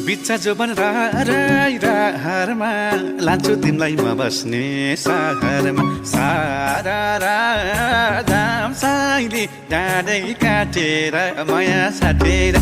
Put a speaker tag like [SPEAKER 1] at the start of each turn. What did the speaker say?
[SPEAKER 1] बिच्चा जोबन रारमा लान्छु तिमीलाई म बस्ने सहरमा सारा राम साइली डाँडै काटेर माया साटेर